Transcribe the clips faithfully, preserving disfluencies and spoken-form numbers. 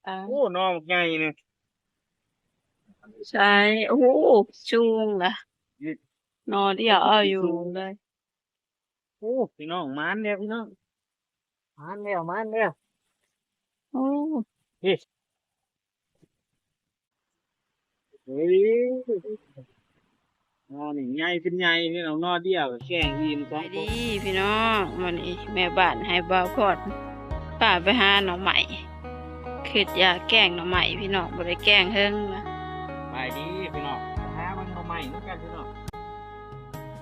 อ่า โอ้ หน่อบักใหญ่นี่ ใช่ โอ้โห สูงนะ นี่ หน่อเดียวเอาอยู่เลย โอ้ พี่น้อง หมานแล้วพี่น้อง หมานแล้ว หมานแล้ว โอ้ นี่ เฮ้ย หน่อนี่ใหญ่เป็นใหญ่พี่น้อง หน่อเดียวแกงอิ่มสองคน สบายดีพี่น้อง มื้อนี้แม่บ้านให้บ่าวพรพาไปหาหน่อไม้ คิดอยากแกงหน่อไม้พี่น้อง บ่ได้แกงเฮิงนะ สบายดีพี่น้อง หาเบิ่งหน่อไม้นำกันพี่น้อง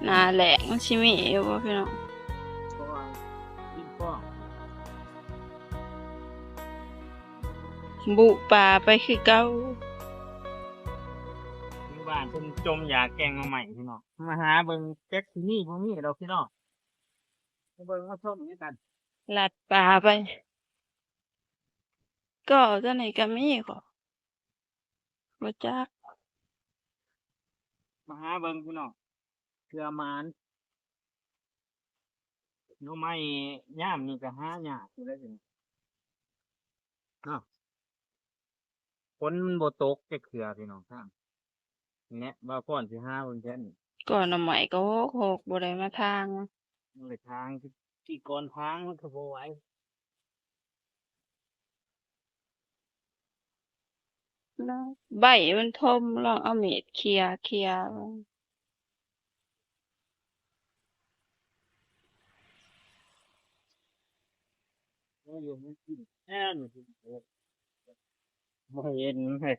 หน้าแล้งมันสิมีอยู่บ่พี่น้อง เพราะว่าดินฟ้อง บุปลาไปคือเก่า อยู่บ้านเพิ่นจมอยากแกงหน่อไม้พี่น้อง มาหาเบิ่งจักสิมีบ่มีดอกพี่น้อง มาเบิ่งมาชมนำกัน ลัดปลาไป ก็เท่านี้ก็มีก็ บ่จัก มาหาเบิ่งพี่น้อง เผื่อหมาน หน่อไม้ยามนี้ก็หายากอยู่แล้วพี่น้อง เนาะ ฝนมันบ่ตกจักเทื่อพี่น้อง ทาง นี่แหละ บ่าวพรสิหาเบิ่งแท้นี่ ก็หน่อไม้ก็หกๆ บ่ได้มาถาง บ่ได้ถาง ที่ก่อนถางมันก็บ่ไหว แล้วใบมันทม ลองเอามีดเขี่ย เขี่ย บ่เห็นเฮ้ย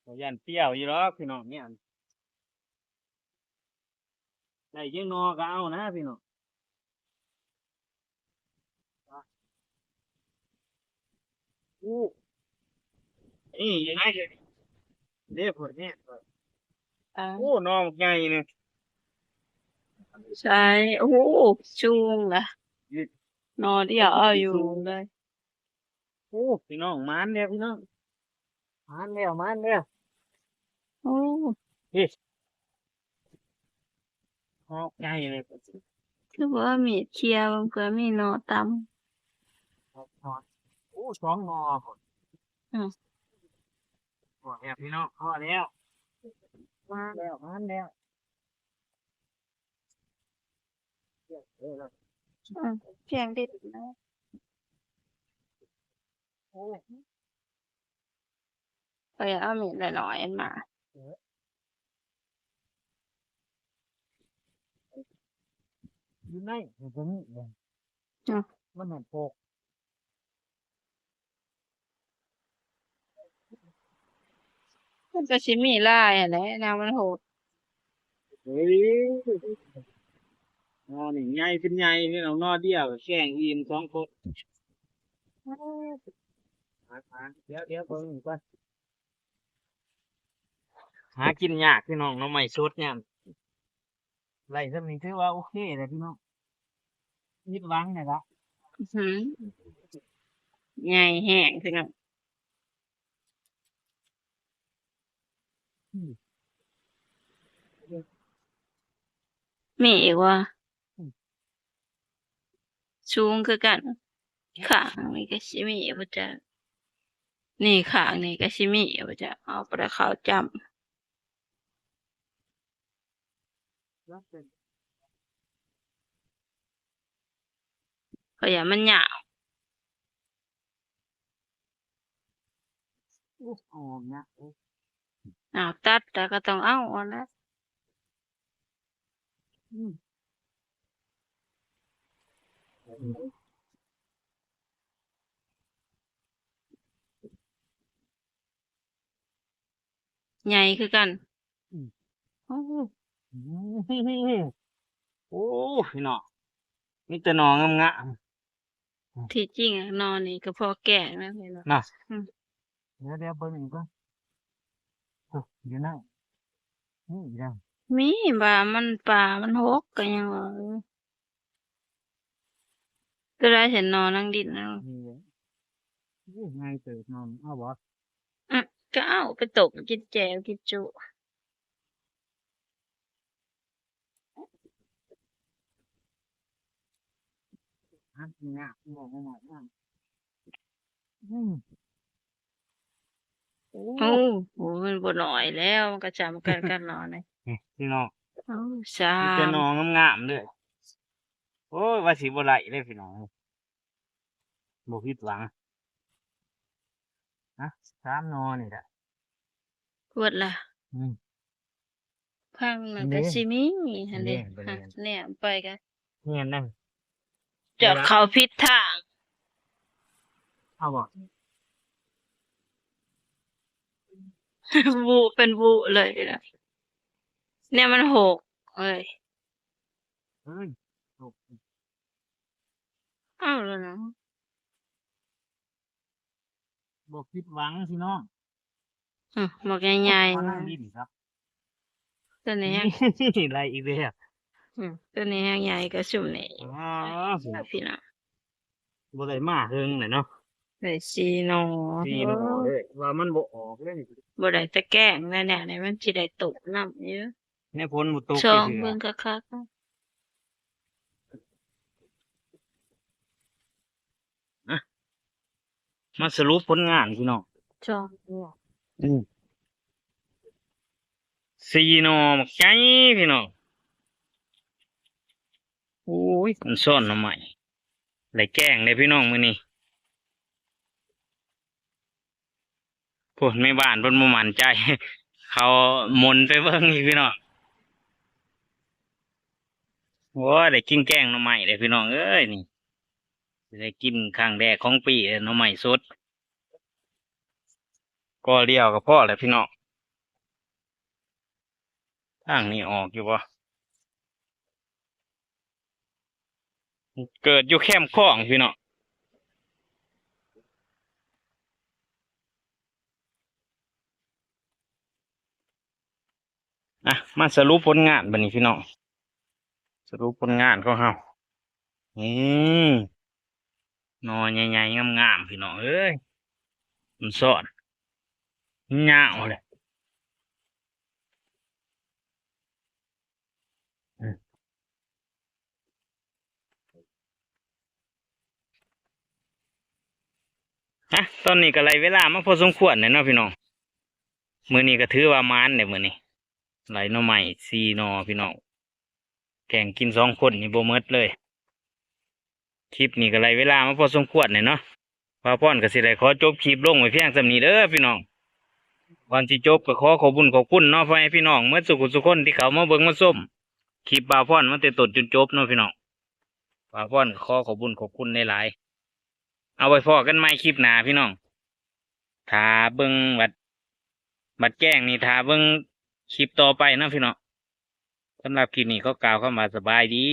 บ่ย่านเปรี้ยวอยู่ดอกพี่น้องเนี่ย ได้จักหน่อก็เอานะพี่น้อง อู้ นี่อยู่ไหนเดี๋ยวนี้ เด้อ ผลเนี่ย อ่า โอ้ หน่อบักใหญ่นี่ ใช่ โอ้โห สูงนะ นี่ หน่อเดียวเอาอยู่เลย โอ้ พี่น้อง หมานแล้วพี่น้อง หมานแล้ว หมานแล้ว โอ้ นี่ หอกใหญ่เลย คือว่ามีดเขี่ย เผื่อมีหน่อตำ หอกหน่อ โอ้ สองหน่อพุ้น อืม พอแล้วพี่น้อง พอแล้ว หมานแล้ว หมานแล้ว เออ อืม เพียงเด็ดนะ โอ้ เอ้ย เอามีดหน่อยๆ อันมา เออ อยู่ใน มันก็มีเลย อืม มันหันโปก มันก็สิมีหลายหั้นแหละ แนวมันโหด เฮ้ย อ๋อ นี่ใหญ่เป็นใหญ่พี่น้อง หน่อเดียวแกงอิ่มสองคน หา หา เดี๋ยว เดี๋ยวเบิ่งก่อน หากินยากพี่น้อง หน่อไม้สดเนี่ย ได้ส่ำนี้ถือว่าโอเคแล้วพี่น้อง ผิดหวังเนี่ยละ อื้อหือ ใหญ่แฮงพี่น้อง อืม มีอีกบ่ อืม สูงคือกัน ข้างนี้ก็สิมีบ่จ๊ะ นี่ข้างนี้ก็สิมีบ่จ๊ะ เอาไปเข้าจ้ำ แล้วเป็น ข้อยย่านมันยาว โอ้ ออกนะ โอ้ อ้าว ตัดแล้วก็ต้องเอาอันนั้น อืม ใหญ่คือกัน อืม โอ้ อืม โอ้ พี่น้อง มีแต่หน่องามๆ ที่จริงอะ หน่อนี่ก็พอแกงนะพี่น้อง เนาะ อืม เดี๋ยว เดี๋ยวเบิ่งอีกก่อน โอ้ อยู่นั่น นี่อีกแล้ว มี ว่ามัน ปลามันหกก็ยังว่า เออ ตัวใดเห็นหน่อนั่งดินนะ นี่แหละ โอ้ ง่ายเติบหน่อ เอาบ่ อืม ก็เอาไปต้มกินแจ่วกินจุ หากินยาก บอกไม่ไหวนะ อืม โอ้โห มันบ่น้อยแล้ว มันก็จำกันกันเนาะนี่ นี่พี่น้อง โอ้สา มีแต่ ม หน่องามๆเลย โอ้ย ว่าสิบ่ไหลเลยพี่น้อง บ่ผิดหวัง นะ สามหน่อนี่แหละ เบิดละ อืม พังมัน นี่ ก็สิมีหั่นเด้ นี่ ฮะ นี่ แนมไปก็ เนียนนั่น จอดเข้าผิดทาง เอาบ่ บุเป็นบุเลยนะ เนี่ยมันหกเอ้ย เอ้ย เอาแล้วนะ บ่ผิดหวังพี่น้อง อืมบักใหญ่ๆ มา นะ นั่งดินครับ ตัวนี้ ไหลอีกแล้ว อืมตัวนี้แฮงใหญ่ก็ซุมนี้ อ๋อ พี่น้อง บ่ได้มาเฮิงเลยเนาะ ได้สี่หน่อ สี่หน่อเลย ว่ามันบ่ออกเลย บ่ได้แต่แกงแน่ๆนี่มันสิได้ตกน้ำอยู่ เนี่ยฝนบ่ตก ซอง เทื่อ เบิ่งคักๆ มาสรุปผลงานพี่น้อง ซองเนี่ย อืม สี่หน่อบักใหญ่พี่น้อง โอ้ย มันซ่อนหน่อไม้ ได้แกงเลยพี่น้องมื้อนี้ พู้นแม่บ้านเพิ่นบ่มั่นใจ เขาหมุนไปเบิ่งอีกพี่น้อง โอ้ย ได้กินแกงหน่อไม้เลยพี่น้องเอ้ย นี่ สิได้กินครั้งแรกของปีเลย หน่อไม้สด กอเดียวก็พอแล้วพี่น้อง ทางนี้ออกอยู่บ่ เกิดอยู่แคมป์คลองพี่น้อง อ่ะ มาสรุปผลงานบัดนี้พี่น้อง สรุปผลงานของเฮา อืม หน่อใหญ่ๆ งามๆ พี่น้องเอ้ย มันซ่อน มันยาวเลย อืม อ่ะ ตอนนี้ก็ไล่เวลามาพอสมควรเลยเนาะพี่น้อง มื้อนี้ก็ถือว่าหมานเลยมื้อนี้ ไล่หน่อไม้สี่หน่อพี่น้อง แกงกินสองคนนี่บ่หมดเลย คลิปนี้ก็ไล่เวลามาพอสมควรเลยเนาะ บ่าวพรก็สิได้ขอจบคลิปลงไว้เพียงส่ำนี้เด้อพี่น้อง ก่อนสิจบก็ขอขอบบุญขอบคุณเนาะ พ่อแม่พี่น้องหมดสุขุสุคนที่เข้ามาเบิ่งมาชม คลิปบ่าวพรมาแต่ต้นจนจบเนาะพี่น้อง บ่าวพรก็ขอขอบบุญขอบคุณหลายๆ เอาไว้พ้อกันใหม่คลิปหน้าพี่น้อง ถ้าเบิ่งบัด บัดแกงนี่ ถ้าเบิ่งคลิปต่อไปเนาะพี่น้อง สำหรับคลิปนี้ขอกล่าวคำว่าสบายดี